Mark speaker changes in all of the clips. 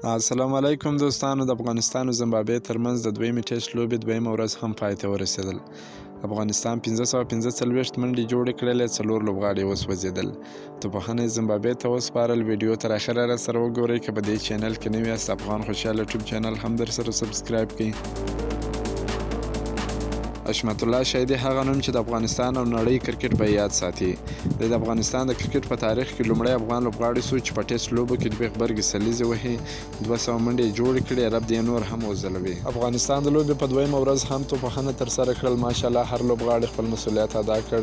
Speaker 1: السلام علیکم دوستانو، د افغانستان او زمبابوې ترمنځ د دویمې ټیسټ لوبې دویمه ورځ هم پای ته ورسېدل. افغانستان 545 منډې جوړې کړلې، څلور لوبغاړي وسوځېدل. توپوهنه یې زمبابوې ته وسپارل. ویډیو تر اخره را سره وګورئ. که په دې چینل کې نوي یاست، افغان خوشحال یوټیوب چینل هم در سره سبسکرایب کړئ. حشمت الله شهیدي، هغه نوم چې د افغانستان او نړۍ کرکټ به یاد ساتي. دی د افغانستان د کرکټ په تاریخ کې لومړی افغان لوبغاړی شو چې په ټیسټ لوبو کې دوې غبرګې سلیزې وهي. 200 منډې یې جوړې کړې، رب دې یې نور هم وځلوي. افغانستان د لوبې په دویمه ورځ هم توپوهنه ترسره کړل. ماشاءالله هر لوبغاړي خپل مسولیت ادا کړ.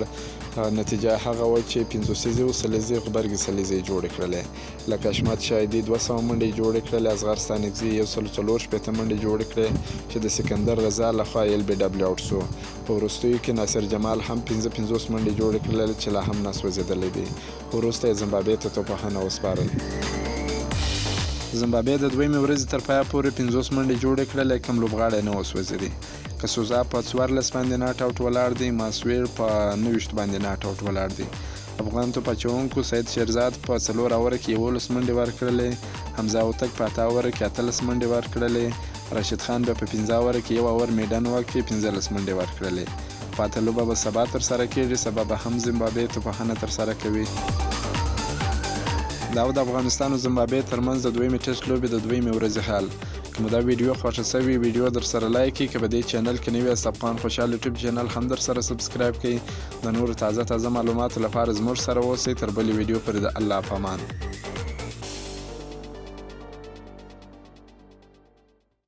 Speaker 1: نتیجه هغه وه چې پنځوسیزې او سلیزې غبرګې سلیزې یې جوړې کړلې. لکه حشمت شاهدي 200 منډې یې جوړې کړلې، اصغر ستانکزي 164 منډې جوړې کړې چې د سکندر رضا لخوا ایل بي ډبلیو اوټ شو. په وروستیو کې ناصر جمال هم 55 منډې جوړې کړلې چې لا هم ناسوځېدلی دی. خو وروسته یې زمبابې ته توپوهنه وسپارل. زمبابې د دویمې ورځې تر پایه پورې 50 منډې جوړې کړلې، کوم لوبغاړی نه وسوځېدی. کسوزا په 14 باندې ناټ اوټ ولاړ دی، ماسویر په 29 باندې ناټ اوټ ولاړ دی. افغان توپ اچوونکو سید شیرزاد په څلور اوره کې 11 منډې ورکړلې، حمزه هوتک په اته اوره کې 18 منډې ورکړلې، راشد خان بیا په پنځه اوره کې یو اور میډن وکړي 15 منډې ورکړلې. پاته لوبه به سبا ترسره کیږي، سبا به هم زمبابوې توپوهنه ترسره کوي. دا و د افغانستان او زمبابوې ترمنځ د دویمې ټیسټ لوبې د دویمې ورځې حال. که مو دا ویډیو خوښه شوې، ویډیو درسره لایک کړئ. که په دې چینل کې نوي یاست، افغان خوشحال یوټیوب چینل هم درسره سبسکرایب کړئ. د نورو تازه تازه معلوماتو لپاره زموږ سره اوسئ. تر بلې ویډیو پورې د الله په امان.